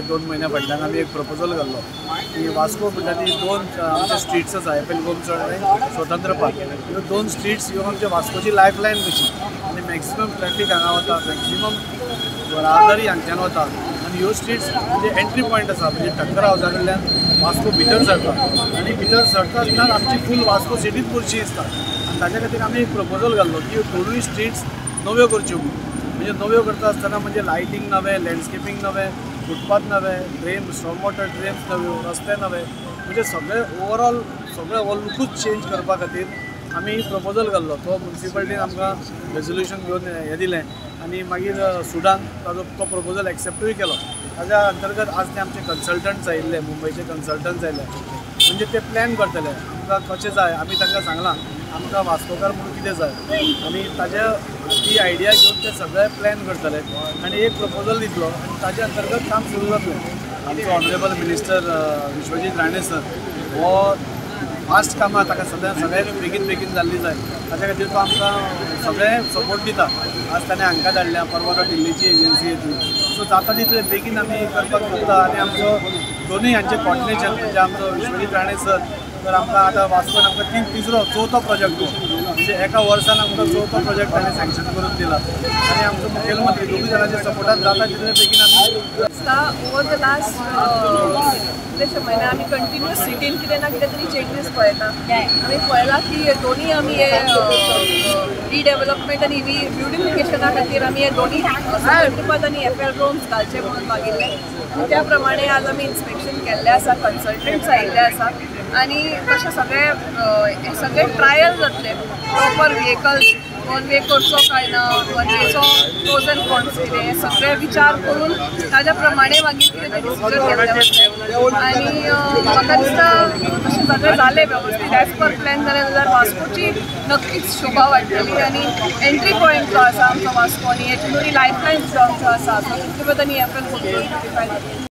2 म्हयन्या फाटल्यान आमी एक प्रपोजल घाल्लो की वास्को म्हणटा ती 2 आमचे स्ट्रीट्स आसा, एफ एल गोम्स आनी स्वतंत्र पार्क, ह्यो 2 स्ट्रीट्स ह्यो आमच्या वास्कोची लायफ लायन कशी आनी मॅक्सिमम ट्रॅफिक हांगा वता, मॅक्सिमम येरादारी हांगच्यान वता आनी ह्यो स्ट्रीट्स म्हणजे एंट्री पॉयंट आसा, म्हणजे ठक्कर हावजा कडल्यान वास्को भितर सरता आनी भितर सरता आसतना आमची फूल वास्को सिटीच पुरशी दिसता. आनी ताच्या खातीर आमी एक प्रपोजल घाल्लो की ह्यो 2 स्ट्रीट्स नव्यो करच्यो. म्हणजे नव्यो करता आसतना म्हणजे लायटींग नवें, लँडस्केपींग नवें, फुटपाथ नवे, ड्रेन, स्टॉर्म वॉटर ड्रेन्स नव्यो, रस्ते नवे, म्हणजे सगळे ओवरऑल सगळे हो लुकूच चेंज करपा खातीर आमी प्रपोजल घाल्लो. तो मुन्सिपालिटीन आमकां रेजोल्युशन घेवन हें दिलें आनी मागीर सुडान ताजो तो प्रपोजल एक्सेप्टूय केलो. ताज्या अंतर्गत आज ते आमचे कन्सल्टंट्स आयिल्ले, मुंबयचे कन्सल्टंट्स आयिल्ले, म्हणजे ते प्लॅन करतले आमकां कशें जाय. आमी तांकां सांगलां आमकां वास्कोकार म्हणून कितें जाय आनी ताज्या ती आयडिया घेवन ते सगळे प्लॅन करतले आनी एक प्रपोजल दितलो आनी ताज्या अंतर्गत काम सुरू जातलें. आमचो honourable minister Vishwajit Rane sir हो फास्ट कामां ताका सदां सगळें बेगीन बेगीन जाल्ली जाय, ताच्या खातीर तो आमकां सगळें सपोर्ट दिता. आज ताणें हांकां धाडल्या, परवां तो दिल्लीची एजन्सी येतली, सो जाता तितलें बेगीन आमी करपाक सोदता. आनी आमचो दोनूय हांचें कॉर्डिनेशन म्हणजे आमचो विश्वजीत राणे सर तर आमकां आतां वास्कोन आमकां तिसरो चवथो प्रोजेक्ट, म्हणजे एका वर्सान आमकां चवथो प्रोजेक्ट ताणें सँक्शन करून दिला आनी आमचो मुखेलमंत्री दोनूय जाणांच्या सपोर्टान जाता तितले बेगीन आमी ओवर the last कितलेशे म्हयने आमी कंटिन्युअस सिटीन कितें ना कितें तरी चेंजीस पळयता. आमी पळयलां की दोनी आमी हे रिडेवलपमेंट आनी ब्युटिफिकेशना खातीर आमी हे दोनी स्वतंत्रपद आनी एफ एल रोम्स घालचे म्हणून मागिल्ले आनी त्या प्रमाणे आज आमी इन्स्पेक्शन केल्लें आसा, कन्सल्टंट्स आयिल्ले आसा आनी तशें सगळे हे सगळे ट्रायल जातले, प्रॉपर व्हेकल्स वन वे करचो काय ना, वन वेचो प्रोज एंड कॉन्स कितें हे सगळे विचार करून ताज्या प्रमाणे मागीर कितें तें डिसिजन घेतलें वतलें. आनी म्हाका दिसता तशें सगळें जालें वेवस्थीत एज पर प्लॅन जालें जाल्यार वास्कोची नक्कीच शोभा वाडटली आनी एंट्री पॉयंट जो आसा आमचो वास्को आनी हेची दोनी लायफ लायन्स ज्यो आमच्यो आसा स्वतंत्रपद आनी एफ एल गोम्स.